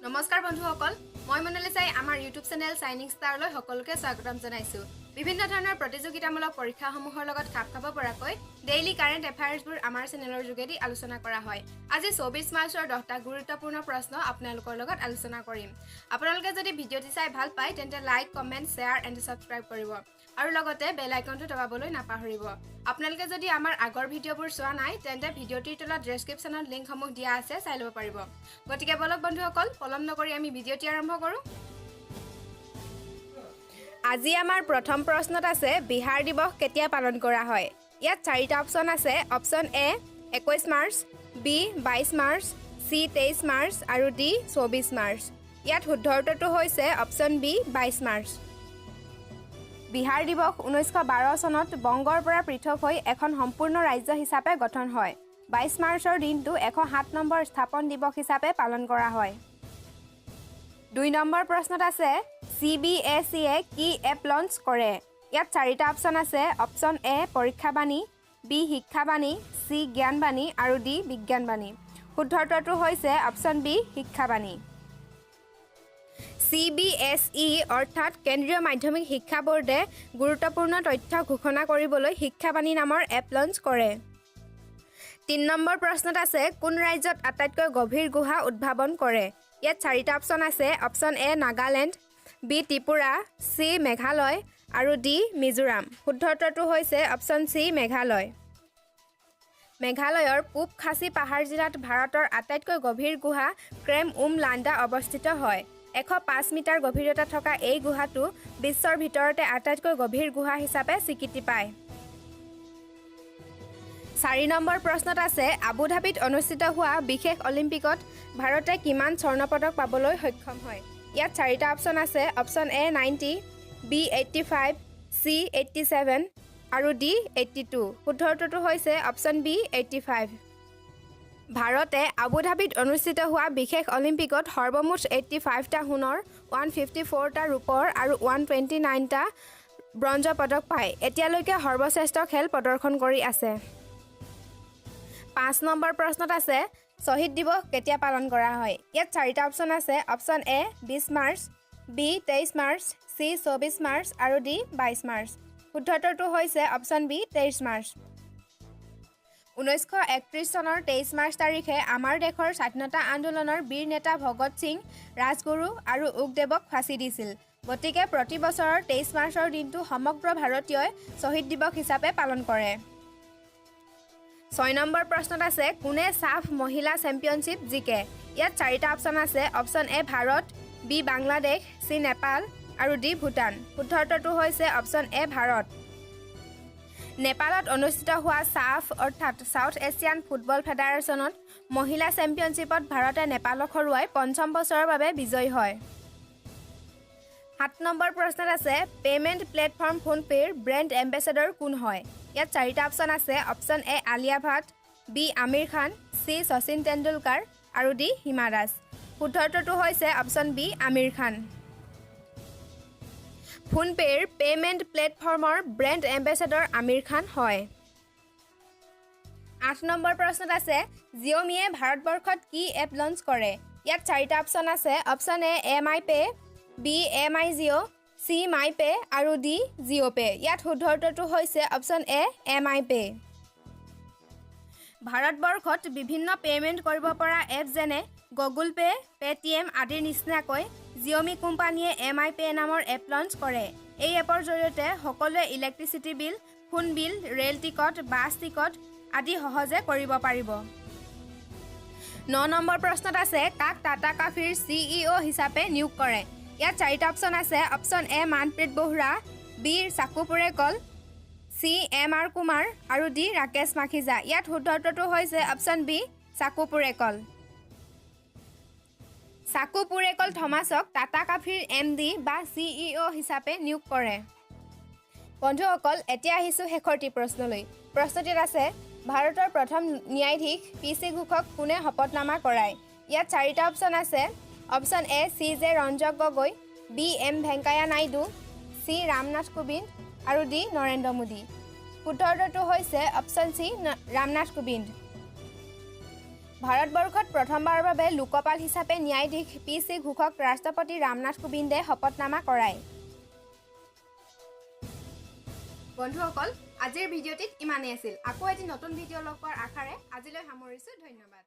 নমস্কাৰ বন্ধুসকল, মই মনালিছাই আমাৰ ইউটিউব চেনেল চাইনিং ষ্টাৰলৈ সকলোকে স্বাগতম জনাইছোঁ। বিভিন্ন ধৰণৰ প্ৰতিযোগিতামূলক পৰীক্ষাসমূহৰ লগত খাপ খাব পৰাকৈ ডেইলি কাৰেণ্ট এফেয়াৰ্ছবোৰ আমাৰ চেনেলৰ যোগেদি আলোচনা কৰা হয়। আজি 24 মাৰ্চৰ 10টা গুৰুত্বপূৰ্ণ প্ৰশ্ন আপোনালোকৰ লগত আলোচনা কৰিম। আপোনালোকে যদি ভিডিঅ'টি চাই ভাল পায়, তেন্তে like, comment, share and subscribe কৰিব আৰু লগতে বেল আইকনটো দবাবলৈ নাপাহৰিব। আপোনালোকে যদি আমাৰ আগৰ ভিডিঅ'বোৰ চোৱা নাই, তেন্তে ভিডিঅ'টিৰ তলত ডেছক্ৰিপশ্যনত লিংকসমূহ দিয়া আছে, চাই ল'ব পাৰিব। গতিকে বলক বন্ধুসকল, পলম নকৰি আমি ভিডিঅ'টি আৰম্ভ কৰোঁ। আজি আমাৰ প্ৰথম প্ৰশ্নত আছে, বিহাৰ দিৱস কেতিয়া পালন কৰা হয়? ইয়াত চাৰিটা অপশ্যন আছে। Option A 21 March, B 22 March, C 23 March আৰু ডি 24 মাৰ্চ। ইয়াত শুদ্ধ উত্তৰটো হৈছে অপশ্যন বি 22 মাৰ্চ। বিহাৰ দিৱস 1912 চনত বংগৰ পৰা পৃথক হৈ এখন সম্পূৰ্ণ ৰাজ্য হিচাপে গঠন হয়। 22 মাৰ্চৰ দিনটো 107 নম্বৰ স্থাপন দিৱস হিচাপে পালন কৰা হয়। দুই নম্বৰ প্ৰশ্নত আছে, চিবিএছইয়ে কি এপ লঞ্চ কৰে? ইয়াত চাৰিটা অপশ্যন আছে। অপশ্যন এ পৰীক্ষাবাণী, বি শিক্ষাবাণী, চি জ্ঞানবাণী আৰু ডি বিজ্ঞানবাণী। শুদ্ধ উত্তৰটো হৈছে অপশ্যন বি শিক্ষাবাণী। চিবিএছই অৰ্থাৎ কেন্দ্ৰীয় মাধ্যমিক শিক্ষা ব'ৰ্ডে গুৰুত্বপূৰ্ণ তথ্য ঘোষণা কৰিবলৈ শিক্ষাবাণী নামৰ এপ লঞ্চ কৰে। তিনি নম্বৰ প্ৰশ্নত আছে, কোন ৰাজ্যত আটাইতকৈ গভীৰ গুহা উদ্ভাৱন কৰে? ইয়াত চাৰিটা অপশ্যন আছে। Option A Nagaland, B Tripura, C Meghalaya আৰু ডি মিজোৰাম। শুদ্ধ উত্তৰটো হৈছে অপশ্যন চি মেঘালয়। মেঘালয়ৰ পূব খাচী পাহাৰ জিলাত ভাৰতৰ আটাইতকৈ গভীৰ গুহা ক্ৰেম উম লাণ্ডা অৱস্থিত হয়। 105 মিটাৰ গভীৰতা থকা এই গুহাটো বিশ্বৰ ভিতৰতে আটাইতকৈ গভীৰ গুহা হিচাপে স্বীকৃতি পায়। চাৰি নম্বৰ প্ৰশ্নত আছে, আবুধাবিত অনুষ্ঠিত হোৱা বিশেষ অলিম্পিকত ভাৰতে কিমান স্বৰ্ণ পদক পাবলৈ সক্ষম হয়? ইয়াত চাৰিটা অপশ্যন আছে। Option A 90, B 85, C 87 আৰু ডি 82। শুদ্ধ উত্তৰটো হৈছে অপশ্যন বি 85। ভাৰতে আবুধাবিত অনুষ্ঠিত হোৱা বিশেষ অলিম্পিকত সৰ্বমুঠ 85টা সোণৰ, 154টা ৰূপৰ আৰু 129টা ব্ৰঞ্জৰ পদক পায় এতিয়ালৈকে সৰ্বশ্ৰেষ্ঠ খেল প্ৰদৰ্শন কৰি আছে। পাঁচ নম্বৰ প্ৰশ্নত আছে, শ্বহীদ দিৱস কেতিয়া পালন কৰা হয়? ইয়াত চাৰিটা অপশ্যন আছে। Option A 20 March, B 23 March, C 24 March আৰু ডি 22 মাৰ্চ। শুদ্ধ উত্তৰটো হৈছে অপশ্যন বি 23 মাৰ্চ। 1931 চনৰ 23 মাৰ্চ তাৰিখে আমাৰ দেশৰ স্বাধীনতা আন্দোলনৰ বীৰ নেতা ভগত সিং, ৰাজগুৰু আৰু সুখদেৱক ফাঁচি দিছিল। গতিকে প্ৰতি বছৰৰ 23 মাৰ্চৰ দিনটো সমগ্ৰ ভাৰতীয়ই শ্বহীদ দিৱস হিচাপে পালন কৰে। ছয় নম্বৰ প্ৰশ্নত আছে, কোনে ছাফ মহিলা চেম্পিয়নশ্বিপ জিকে? ইয়াত চাৰিটা অপশ্যন আছে। Option A Bharat, B Bangladesh, C Nepal আৰু ডি ভূটান। শুদ্ধ উত্তৰটো হৈছে অপশ্যন এ ভাৰত। নেপালত অনুষ্ঠিত হোৱা ছাফ অৰ্থাৎ চাউথ এছিয়ান ফুটবল ফেডাৰেশ্যনত মহিলা চেম্পিয়নশ্বিপত ভাৰতে নেপালক হৰুৱাই পঞ্চম বছৰৰ বাবে বিজয়ী হয়। সাত নম্বৰ প্ৰশ্নত আছে, পে'মেণ্ট প্লেটফৰ্ম ফোনপে'ৰ ব্ৰেণ্ড এম্বেচেডৰ কোন হয়? ইয়াত চাৰিটা অপশ্যন আছে। Option A Alia Bhatt, B Aamir Khan, C Sachin Tendulkar আৰু ডি হিমা দাস। শুদ্ধ উত্তৰটো হৈছে অপশ্যন বি আমিৰ খান। ফোনপে'ৰ পে'মেণ্ট প্লেটফৰ্মৰ ব্ৰেণ্ড এম্বেচেডৰ আমিৰ খান হয়। আঠ নম্বৰ প্ৰশ্নত আছে, জিঅ'মিয়ে ভাৰতবৰ্ষত কি এপ লঞ্চ কৰে? ইয়াত চাৰিটা অপশ্যন আছে। Option A M I pay, B M I Jio, C my pay আৰু ডি জিঅ' পে'। ইয়াত শুদ্ধ উত্তৰটো হৈছে option A M I pay. ভাৰতবৰ্ষত বিভিন্ন পে'মেণ্ট কৰিব পৰা এপ যেনে গুগল পে', পে'টিএম আদিৰ নিচিনাকৈ জিঅ'মি কোম্পানীয়ে এম আই পে' নামৰ এপ লঞ্চ কৰে। এই এপৰ জৰিয়তে সকলোৱে electricity bill, phone bill, rail ticket, bus ticket আদি সহজে কৰিব পাৰিব। ন নম্বৰ প্ৰশ্নত আছে, কাক টাটা কফিৰ চিইঅ' হিচাপে নিয়োগ কৰে? ইয়াত চাৰিটা অপশ্যন আছে। অপশ্যন এ মানপ্ৰীত বোহৰা, বি চাকু পুৰেকল, চি এম আৰ কুমাৰ আৰু ডি ৰাকেশ মাখিজা। ইয়াত শুদ্ধ উত্তৰটো হৈছে অপশ্যন বি চাকু পুৰেকল। চাকু পুৰেকল থমাছক টাটা কফিৰ এমডি বা চিইঅ' হিচাপে নিয়োগ কৰে। বন্ধুসকল, এতিয়া আহিছোঁ শেষৰটি প্ৰশ্নলৈ। প্ৰশ্নটিত আছে, ভাৰতৰ প্ৰথম ন্যায়াধীশ পি চি ঘোষক কোনে শপতনামা কৰায়? ইয়াত চাৰিটা অপশ্যন আছে। Option A C J Ranjan Gogoi, B M Venkaiah Naidu, C Ramnath Kovind আৰু ডি নৰেন্দ্ৰ মোদী। শুদ্ধ উত্তৰটো হৈছে অপশ্যন চি ৰামনাথ কোবিন্দ। ভাৰতবৰ্ষত প্ৰথমবাৰৰ বাবে লোকপাল হিচাপে ন্যায়াধীশ পি চি ঘোষক ৰাষ্ট্ৰপতি ৰামনাথ কোবিন্দে শপতনামা কৰায়। বন্ধুসকল, আজিৰ ভিডিঅ'টিত ইমানেই আছিল। আকৌ এটি নতুন ভিডিঅ' লগ পোৱাৰ আশাৰে আজিলৈ সামৰিছোঁ। ধন্যবাদ।